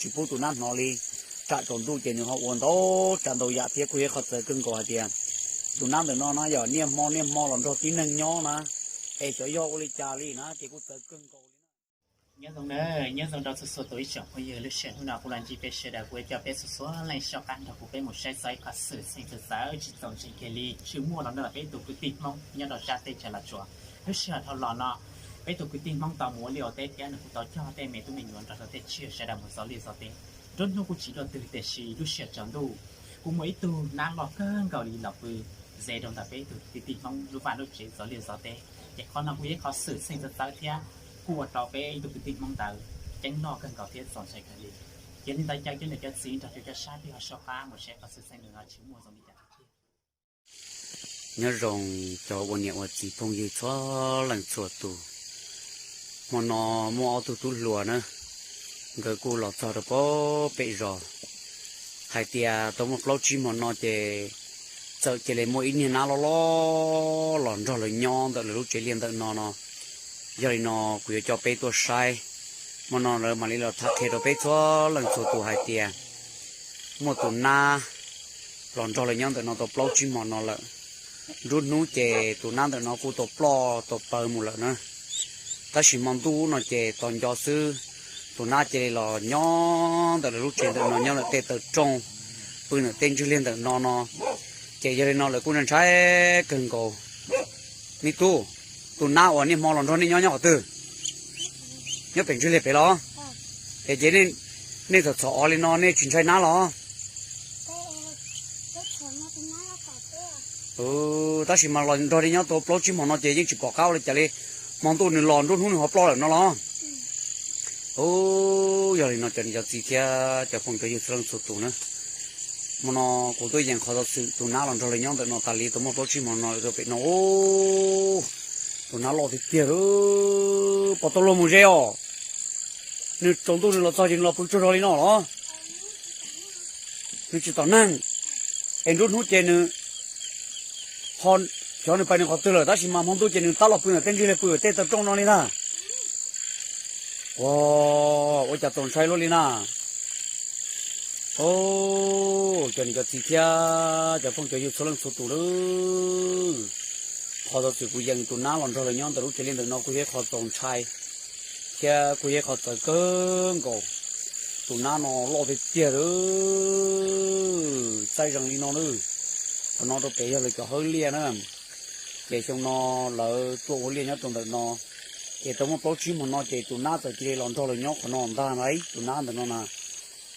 tsis pub tus nab hnov li. Tsam tsaus ntuj ces nws ho ua ntau tsav ntau yam thiab kuj yog qhov txawv kawg nkaus hais tias tus nab ntawm no na yog niaj hmo niaj hmo los nrog tib neeg nyob na, es xyov yog ua li cas li na ces kuj txawv kawg nkaus li. Nyob zoo, nyob zoo rau txhua txhua tus ib tsoom phooj ywg, lub sij hawm hnub no kuv los ntsib peb sawv daws, kuv yuav coj peb txhua txhua leej soj qab nrog kuv peb mus saib txog ib qhov xwm txheej txawv txawv tsis txaus ntseeg kiag li, tshwm muaj los ntawm peb tus kwv tij Hmoob nyob rau sab teb chaws Los Tsuas. Lub sij hawm dhau los no, peb tus kwv tij Hmoob tau mus ua liaj ua teb thiab nws kuj tau coj tej me tub me nyuam nrog rau tej tsiaj sawv daws mus zov liaj zov teb. Nruab hnub kuj tsis luaj twg tiam sis lub sij hawm tsaus ntuj kuj muaj ib tug nab loj kawg nkaus li los pw ze rau ntawm peb tus kwv tij Hmoob lub vaj lub tsev zov liaj zov teb. Ces qhov no kuj yog ib qhov xwm txheej txawv txawv thiab kuj ua rau peb ib tug kwv tij Hmoob ntawd ceeb loj kawg nkaus thiab txaus ntshai kawg li. Yog li ntawd caw cov niam cov txiv nrog rau cov saib peb ho soj qab mus saib qhov xwm txheej ntawm no tshwm muaj zoo li cas thiab. Nyob zoo cov ua niam ua txiv phooj ywg txhua leej txhua tus. Hmo no muaj ob tug tub hluas na, nkawd kuj los txog rau pem zos hais tias tau muaj plaub tsib hmo no ces txawm cia li muaj ib niag nab loj loj los nrog lawv nyob ntawm lawv lub tsev liaj ntawm no no. Yog li no kuv yuav coj peb tuaj saib. Hmo no lawv mam li los tham qhia rau peb txhua leej txhua tus hais tias muaj tus nab los nrog lawv nyob ntawm no tau plaub tsib hmo no lawm. Nruab hnub ces tus nab ntawm no kuj tau ploj tau paws mus lawm na. Tab sis hmo ntuj no ces tos nco xwb, tus nab cia li los nyob ntawm lawv lub tsev ntawm no, nyob ntawm tej taw rooj, pw ntawm tej ntswg liaj ntawm no no. Ces yog li no lawv kuj ntshai kawg nkaus. Me tub, tus nab uas niaj hmo los nrog nej nyob nyob qhov twg? Nyob pem ntswg liaj pem los? Es ces nej txhom txhom os li no nej tsis ntshai nab los? Tab sis mas los nrog nej nyob tau plaub tsib hmo no ces yeej tsis pom qab ua li cas li. Hmo ntuj nws los, nruab hnub nws ho ploj lawm no los? Yog li no cov niam cov txiv thiab cov phooj cov ywg txhua leej txhua tus na, hmo no kuv tuaj yees qhov xov xwm tus nab los nrog lawv nyob ntawm no tas li tau muaj plaub tsib hmo no lawm rau pem no. Tus nab loj tiag tiag, pom tau luag mus ze os. Nws tsaus ntuj nws los txog ces nws los pw tsaug zog li no los? Nws tsis tom neeg, es nruab hnub ces nws ho xyov nws pais nws qhov twg lawm, tab sis mas hmo ntuj ces nws tab los pw ntawm tej ntswg liaj, pw tej taw rooj no li ntag. Ua, ua cas txaus ntshai luaj li na. Cov niam cov txiv thiab cov phooj cov ywg txhua leej txhua tus, qhov xov xwm kuv yees tus nab los nrog lawv nyob ntawm lub tsev liaj ntawm no kuj yog ib qho txaus ntshai thiab kuj yog ib qho txawv kawg nkaus. Tus nab no loj tiag tiag, txaij zees li no na. Qhov no rau pem yog lawv cov hawb liaj na. Ces xyoo no lawv tuaj ua liaj nyob rau ntawm no, ces tau muaj plaub tsib hmo no ces tus nab txawm cia li los nrog lawv nyob qhov no ntag na. Tus nab ntawm no na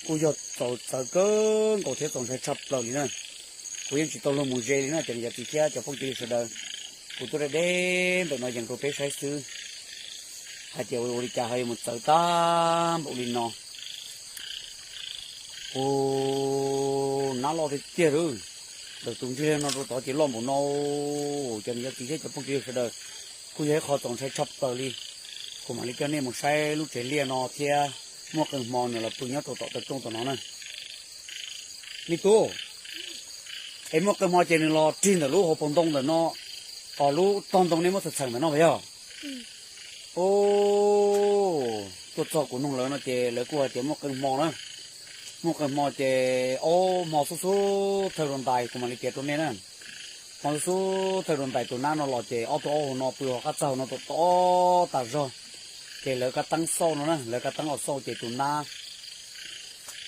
kuj yog txaus txawv kawg nkaus thiab txaus ntshai tshaj plaws li na. Kuv yeej tsis tau luag mus ze li na cov niam cov txiv thiab cov phooj cov ywg sawv daws. Kuv tuaj deb deb ntawm no yees rau peb saib xwb, hais tias ua li cas ho yuav mus txawv tag npaum li no. Ua, nab loj tiag tiag lawm. Ntawm tus ntswg liaj no rau tod ces loj npaum no. Cov niam cov txiv thiab cov phooj cov ywg sawv daws, kuj yog ib qho txaus ntshai tshaj plaws li. Kuv mam li coj nej mus saib lub tsev liaj no thiab. Muaj qee hmo nws los pw nyob rau tom taw rooj tom no na. Me tub, es muaj qee hmo ces nws los rig ntawm lub hauv paus ntoo ntawm no, os lub tog ntoo nej muab txheem txheem ntawm no puas yog? Tuaj txog kuv noog lawv no ces lawv kuj hais tias muaj qee hmo na, muaj qee hmo ces ob hmo xub xub thawj rau ntais kuv mam li piav rau nej na. Hmo xub xub thawj rau ntais tus nab no los ces ob tug aub hauv no pw hauv qab txag hauv no tom tom tas zog. Ces lawv kab teeb xauj no na, lawv kab teeb los xauj ces tus nab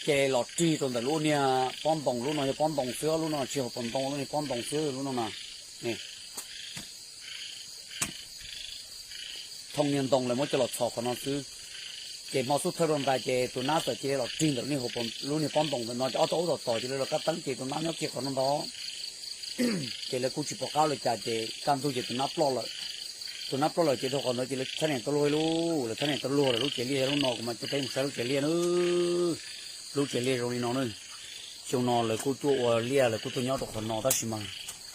ces los rig rau ntawm lub niag pob ntoo, lub no yog pob ntoo xwb, lub no tsis hauv paus ntoo, lub niag pob ntoo xwb lub no na. Thooj niag ntoo lawv muab coj los txhos qhov no xwb. Ces hmo xub thawj rau ntais ces tus nab txawm cia li los rig ntawm lub niag pob ntoo ntawm no ces ob tug aub tom tom cia li los kab teeb ces tus nab nyob kiag qhov no ntag. Ces lawv kuj tsis pom qab ua li cas ces kaj ntug ces tus nab ploj lawm. Tus nab ploj lawm ces dhau qhov ntawd ces lawv thab niam tau luag lauj, lawv thab niam tau luag lawm, lub tsev liaj yog lub no, kuv mam coj peb mus saib lub tsev liaj na. Lub tsev liaj zoo li no na. Xyoo no lawv kuj tuaj ua liaj, lawv kuj tuaj nyob rau qhov no tab sis mas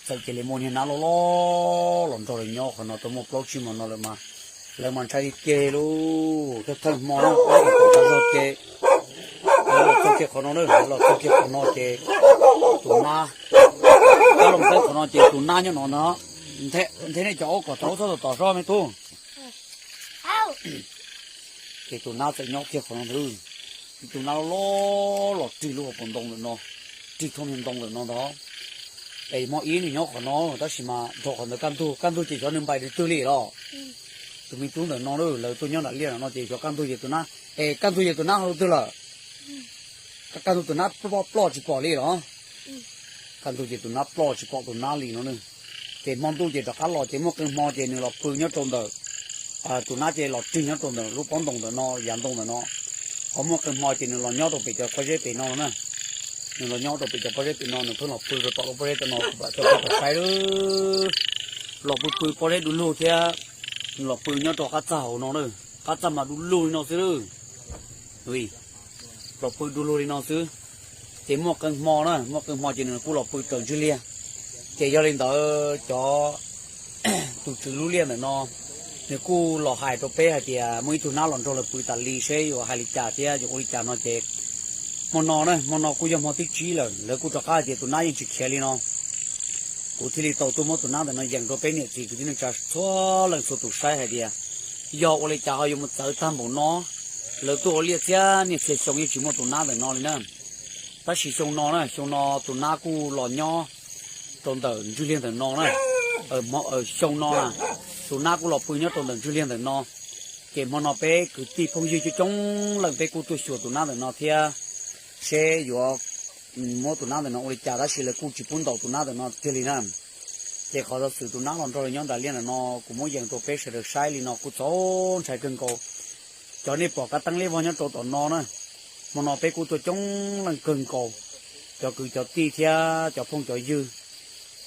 txawm cia li muaj niag nab loj loj los nrog lawv nyob qhov no tau muaj plaub tsib hmo no lawm mas lawv mas ntshai tiag tiag lauj. Thawj thawj hmo na, lawv los txog kiag qhov no na, lawv los txog kiag qhov no ces tus nab, lawv los txog qhov no ces tus nab nyob no na. Nthe nej cov aub kom tau txhob tom tom sob me tub. Ces tus nab txawm nyob kiag qhov no ntag. Ib tug nab loj loj los rig lub hauv paus ntoo ntawm no, rig thooj niag ntoo ntawm no ntag. Es hmo ib nws nyob qhov no, tab sis mas dhau qhov ntawd kaj ntug, kaj ntug ces xyov nws npais nws twg li los. Tus me tub ntawm no lawv tuaj nyob nram liaj no ces xyov kaj ntug ces tus nab, es kaj ntug ces tus nab ho rau twg lawm? Kaj ntug tus nab ploj ploj tsis pom li los? Kaj ntug ces tus nab ploj tsis pom tus nab li no. Ces hmo ntuj ces rov qab los ces muaj qee hmo ces nws los pw nyob rau ntawm, tus nab ces los rig nyob rau ntawm lub pob ntoo ntawm no, yav ntoo ntawm no. Ho muaj qee hmo ces nws los nyob rau pem cov pob zeb pem no na. Nws los nyob rau pem cov pob zeb pem no, nws pheej los pw rau tom lub pob zeb no, kuv mam coj peb saib. Los pw pw pob zeb du lug thiab, nws los pw nyob rau qab txaj hauv no na. Qab txaj mas du lug li no xwb. Los pw du lug li no xwb. Ces muaj qee hmo na, muaj qee hmo ces nws kuj los pw raws ntswg liag. Ces yog li ntawd cov, tus tswv lub liaj ntawm no, nws kuj los hais rau peb hais tias muaj ib tug nab los nrog lawv pw tas li, seb yuav hais li cas thiab yuav ua li cas no ces, hmo no na, hmo no kuj yog hmo thib tsib lawm, lawv kuj rov qab hais tias tus nab yeej tsis khiav li no. Kuv thiaj li tau tuaj muab tus nab ntawm no yees rau peb niam txiv kwv tij neej tsa txhua leej txhua tus saib hais tias yog ua li cas ho yuav mus txawv tag npaum no. Lawv tuaj ua liaj txhiab niaj txhia xyoo yeej tsis muaj tus nab ntawm no li na. Tab sis xyoo no na, xyoo no tus nab kuj los nyob rau ntawm ntswg liag ntawm no na. Xyoo no na, tus nab kuj los pw nyob rau ntawm ntswg liag ntawm no. Ces hmo no peb kwv tij phooj ywg coob coob leej peb kuj tuaj xyuas tus nab ntawm no thiab, seb yuav muab tus nab ntawm no ua li cas, tab sis lawv kuj tsis pub ntaus tus nab ntawm no tiag li na. Ces qhov xov xwm tus nab los nrog lawv nyob nram liaj ntawm no kuv muab yees rau peb sawv daws saib li no kuj txaus ntshai kawg nkaus. Cov nej pom kab teeb liab vog nyob rau tom no na, hmo no peb kuj tuaj coob leej kawg nkaus, cov kwv cov tij thiab cov phooj cov ywg,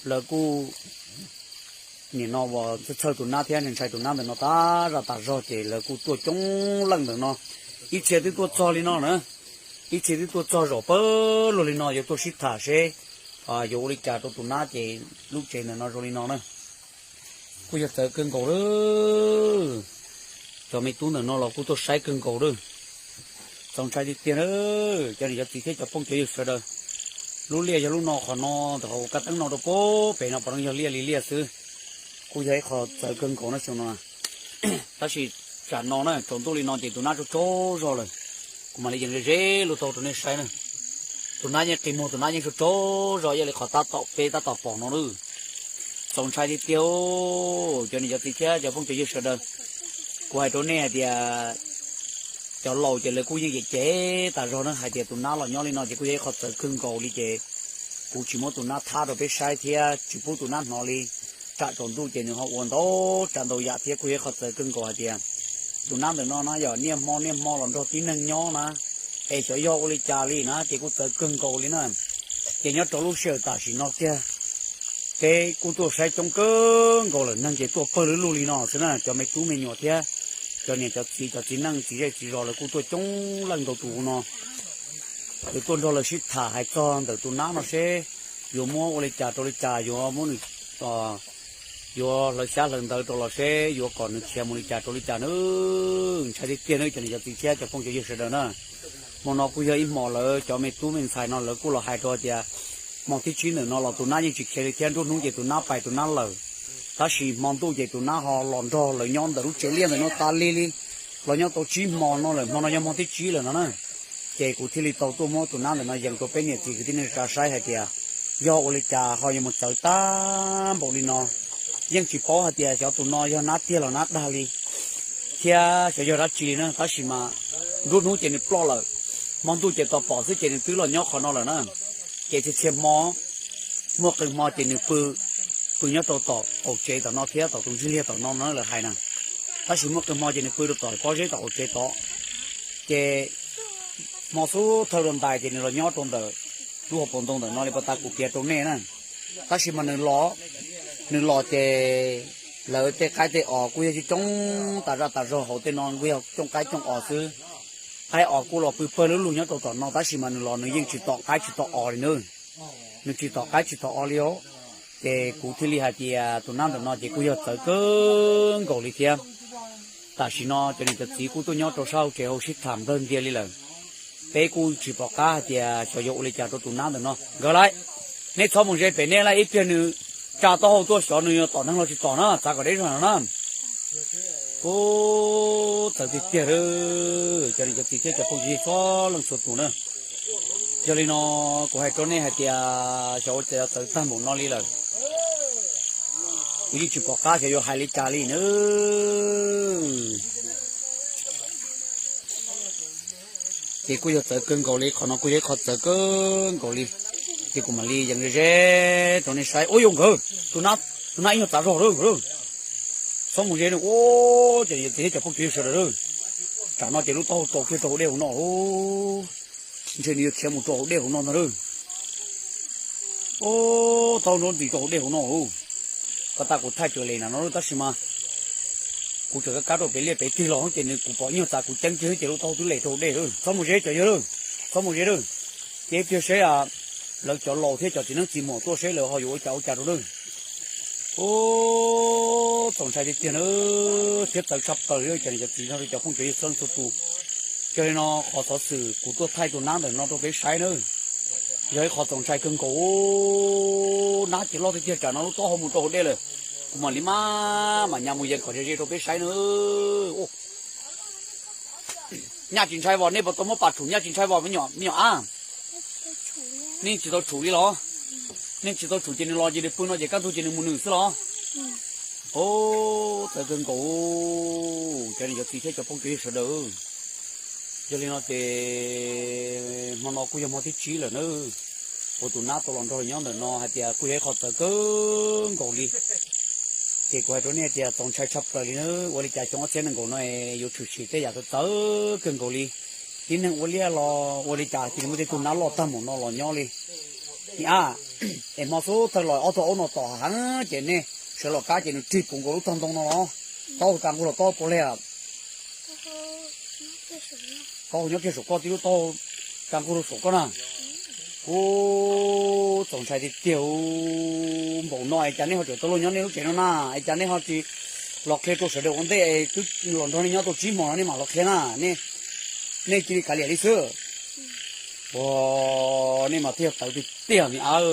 lawv kuj nim no uas txhawj tus nab thiab ntshai tus nab ntawm no tas zaj tas zog ces lawv kuj tuaj coob leej ntawm no. Ib txhia twb tuaj txog li no na, ib txhia twb tuaj txog zaum pawg lug li no yuav tuaj sib tham seb yuav ua li cas rau tus nab ces lub tsev ntawm no zoo li no na. Kuj yog txawv kawg nkaus lawm. Cov me tub ntawm no los kuj tuaj saib kawg nkaus lawm. Txaus ntshai tiag tiag na, cov niam cov txiv thiab cov phooj cov ywg sawv daws. Lub liaj yog lub no, qhov no ntawm hauv kab teeb no rau pem no puav leej yog liaj li liaj xwb. Kuj yog ib qho txawv kawg nkaus na xyoo no. Tab sis tsam no na tsaus ntuj li no ces tus nab tsaug tsaug zog lawm, kuv mam li yees ze ze lug tau rau nej saib na. Tus nab yeej qi muag, tus nab yeej tsaug tsaug zog ib yam li qhov tab tom peb tab tom pom no lawm. Txaus ntshai tiag tiag, cov niam cov txiv thiab cov phooj cov ywg sawv daws. Kuv hais rau nej hais tias cov laus ces lawv kuj yeej cem cem tas zog na hais tias tus nab los nyob li no ces kuj yog ib qho txawv kawg nkaus li ces kuv tsis muab tus nab thab rau peb saib thiab tsis pub tus nab hnov li. Tsam tsaus ntuj ces nws ho ua ntau tsav ntau yam thiab kuj yog ib qho txawv kawg nkaus hais tias tus nab ntawm no na yog niaj hmo niaj hmo los nrog tib neeg nyob na, es xyov yog ua li cas li na ces kuj txawv kawg nkaus li na. Ces nyob rau lub sij hawm tam sim no kiag peb kuj tuaj saib coob kawg nkaus lawm, neeg ces tuaj pawg lug lug li no xwb na, cov me tub me nyuam thiab cov niam cov txiv, cov txiv neej txiv zej txiv zos lawv kuj tuaj coob leej ntau tus no. Lawv tuaj nrog lawv sib tham hais txog ntawm tus nab no seb yuav muab ua li cas rau li cas, yuav muab nws, yuav hlawv xyab hlawv ntawv rau los seb yuav kom nws khiav mus li cas rau li cas na. Ntshai tiag tiag na cov niam cov txiv thiab cov phooj cov ywg sawv daws na. Hmo no kuj yog ib hmos lawv cov me tub me ntxhais no lawv kuj los hais rau tias hmo thib tsib ntawm no los tus nab yeej tsis khiav li thiab, nruab hnub ces tus nab pais tus nab lawm, tab sis hmo ntuj ces tus nab ho los nrog lawv nyob ntawm lub tsev liaj ntawm no tas li li, los nyob tau tsib hmo no lawm, hmo no yog hmo thib tsib lawm no na. Ces kuv thiaj li tau tuaj muab tus nab ntawm no yees rau peb niam txiv kwv tij neej tsa saib hais tias yog ua li cas ho yuav mus txawv tag npaum li no. Yeej tsis paub hais tias xyov tus no yog nab tiag los nab dag li, thiab xyov yog dab tsi li na, tab sis mas nruab hnub ces nws ploj lawm, hmo ntuj ces tos pom xwb ces nws twb los nyob qhov no lawm na. Ces txhia txhia hmo, muaj qee hmo ces nws pw, pw nyob rau tom qaum tsev tom no thiab tom tus ntswg liag tom no no lawv hais na. Tab sis muaj qee hmo ces nws pw rau tom pob zeb tom qaum tsev tod. Ces hmo xub thawj rau ntais ces nws los nyob rau ntawm lub hauv paus ntoo ntawm no li pas tas kuv piav rau nej na. Tab sis mas nws los, nws los ces lawv tej qaib tej os kuj yog coob coob tas zaj tas zog, hauv tej no kuj yog cooj qaib cooj os xwb. Qaib os kuj los pw pawg lug lug nyob rau tom no, tab sis mas nws los nws yeej tsis tom qaib tsis tom os li na. Nws tsis tom qaib tsis tom os li os. Ces kuv thiaj li hais tias tus nab ntawm no ces kuj yog txawv kawg nkaus li thiab. Tam sim no cov niam cov txiv kuj tuaj nyob rau sab hauv tsev hauv sib tham nplawg ntias li lawm. Peb kuj tsis pom qab hais tias xyov yuav ua li cas rau tus nab ntawm no. Nkawd lauj, nej txhob mus ze pem nej lauj, ib pliag nws tsa taub hau tuaj xyov nws yuav tom neeg los tsis tom na, txav kom deb zog no na. Ub, txawv tiag tiag lawm, cov niam cov txiv thiab cov phooj ywg txhua leej txhua tus na. Yog li no kuv hais rau nej hais tias xyov ua cas yuav txawv tag npaum no li lawm. Kuv yeej tsis pom qab xyov yuav hais li cas li na. Ces kuj yog txawv kawg nkaus li, qhov no kuj yog ib qho txawv kawg nkaus li. Ces kuv mam li yees ze ze rau nej saib. Ua yuav nkawd, tus nab ib nyuag txav zog lawm. Txhob mus ze na, ua cov niam cov txiv thiab cov phooj ywg sawv daws lawm. Tsam no ces lub taub hau rau kiag rau hauv dej hauv no, ntshe nws yuav khiav mus rau hauv dej hauv no ntag lawm. Ub, taub hau nrov ntxiv rau hauv dej hauv no. Koj tas kuv thaij tsuas le na no tab sis mas kuv tseem kab kab rau pem liaj pem teb los ces nws kuv pom ib nyuag txav kuv ceeb kiag ces lub taub hau twb le rau hauv dej lawm. Txhob mus ze cov yawg lawm, txhob mus ze lawm. Ces ib pliag seb lawv cov laus thiab cov txiv neeb txiv muam tuaj seb lawv ho yuav ua cas ua cas rau lawm. Ub, txaus ntshai tiag tiag na, thiab txawv tshaj plaws li cov niam cov txiv no cov phooj cov ywg txhua leej txhua tus. Yog li no qhov xov xwm kuv tuaj thaij tus nab ntawm no rau peb saib na, yog ib qhov txaus ntshai kawg nkaus. Nab ces loj tiag tiag, tsam no lub taub hau mus rau hauv dej lawm. Kuv mam li maj mam nyas mus yees kom ze ze rau peb saib na. Nyaj tsis ntshai vos, nej puas tau muab pas tshum nyaj tsis ntshai vos me nyuam ab? Nej tsis tau tshum li los? Nej tsis tau tshum ces nws los ces nws pw no ces kaj ntug ces nws mus nws xwb los? Ub, txawv kawg nkaus cov niam cov txiv thiab cov phooj cov ywg sawv daws. Yog li no ces hmo no kuj yog hmo thib tsib lawm na, uas tus nab tau los nrog nyob ntawm no hais tias kuj yog ib qho txawv kawg nkaus li. Ces kuv hais rau nej tias txaus ntshai tshaj plaws li na, ua li cas xyoo ob txhiab nees nkaum no yuav tshwm sim tej yam txawv txawv kawg nkaus li. Tib neeg ua liaj los ua li cas cia li muaj tej tug nab loj tag npaum no los nyob li. Niam ab, es hmo xub thawj los ob tug aub no tom heev ces nej sawv los kab ces nws rig puv nkaus lub tog ntoo no los, taub hau tsa nqug los taub hau puas leg? Taub hau nyob kiag saum koj, tib lub taub hau tsa nqug rau saum koj na. Ub, txaus ntshai tiag tiag npaum no es cas nej ho tseem tau luag nyob nej lub tsev no na? Es cas nej ho tsis los qhia rau sawv daws ua ntej, twb los nrog nej nyob tau tsib hmo no nej mam los qhia na. Nej cia li kav liam li xwb. Ua, nej mas thiaj txawv tiag tiag me ab.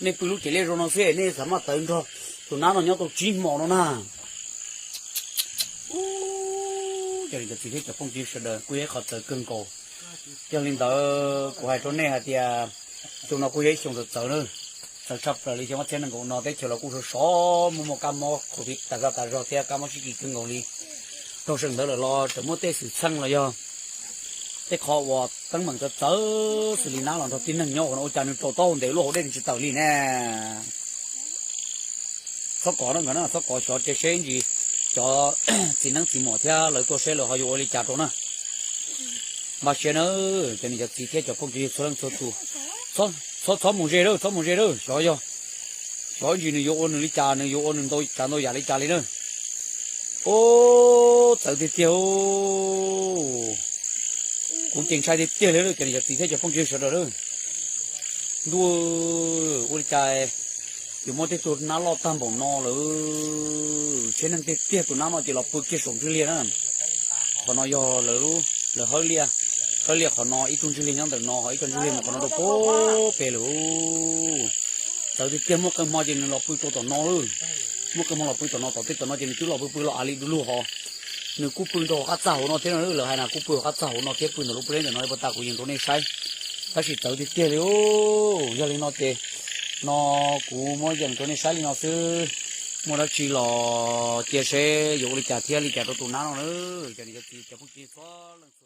Nej pw lub tsev liaj zoo no xwb nej xav maj tawv nrog tus nab no nyob tau tsib hmo no na. Cov niam cov txiv thiab cov phooj ywg sawv daws, kuj yog ib qho txawv kawg nkaus. Yog li ntawd kuv hais rau nej hais tias xyoo no kuj yog ib xyoo txawv txawv na, txawv tshaj plaws li. Xyoo ob txhiab nees nkaum no teb chaws los kuj sov sov muaj muaj kab mob COVID tas zog tas zog thiab kab mob sib kis kawg nkaus li. Dhau seem ntawd lawm los tseem muaj tej xwm txheej los yog tej qhov uas teeb meem txawv txawv xws li nab los nrog tib neeg nyob ua no ua cas nws rau taub hau ntev luaj hauv dej nws tsis tawm li ne. Txhob kov na nkawd na, txhob kov, xyov cia seb ib ntsis cov txiv neeb txiv muam thiab lawv tuaj seb lawv ho yuav ua li cas rau na. Npaj siab na, cov niam cov txiv thiab cov phooj cov ywg txhua leej txhua tus, txhob mus ze lawm, txhob mus ze lawm, xyov yog, xyov ib ntsis nws yuav ua nws li cas, nws yuav ua nws ntau tsav ntau yam li cas li na. Ub, txawv tiag tiag. Kuv ces ntshai tiag tiag li lawm cov niam cov txiv thiab cov phooj ywg sawv daws lawm. Ntuj, ua li cas yuav muaj tej tug nab loj tag npaum no lawm, tsheb neeg tiag tiag, tus nab no ces los pw kiag saum ntsuj liaj na. Qhov no yog lawv, lawv hawb liaj, hawb liaj qhov no, ib tug ntsuj liaj nyob ntawm no ho ib tug ntsuj liaj mus qhov no rau pem lawm. Txawv tiag tiag, muaj qee hmo ces nws los pw rau tom no lawm. Muaj qee hmo los pw tom no, tom tej tom no ces nws twb los pw pw los av li du lug hos. Nws kuj pw nrog hauv qab txaj hauv no thiab no, lawv hais na kuj pw hauv qab txaj hauv no thiab pw ntawm lub pob zeb ntawm no li puas tas kuv yees rau nej saib. Tab sis txawv tiag tiag li. Yog li no ces no kuv muab yees rau nej saib li no xwb. Muaj dab tsi los cia seb yuav ua li cas thiab li cas rau tus nab no na. Cov niam cov txiv cov phooj ywg txhua leej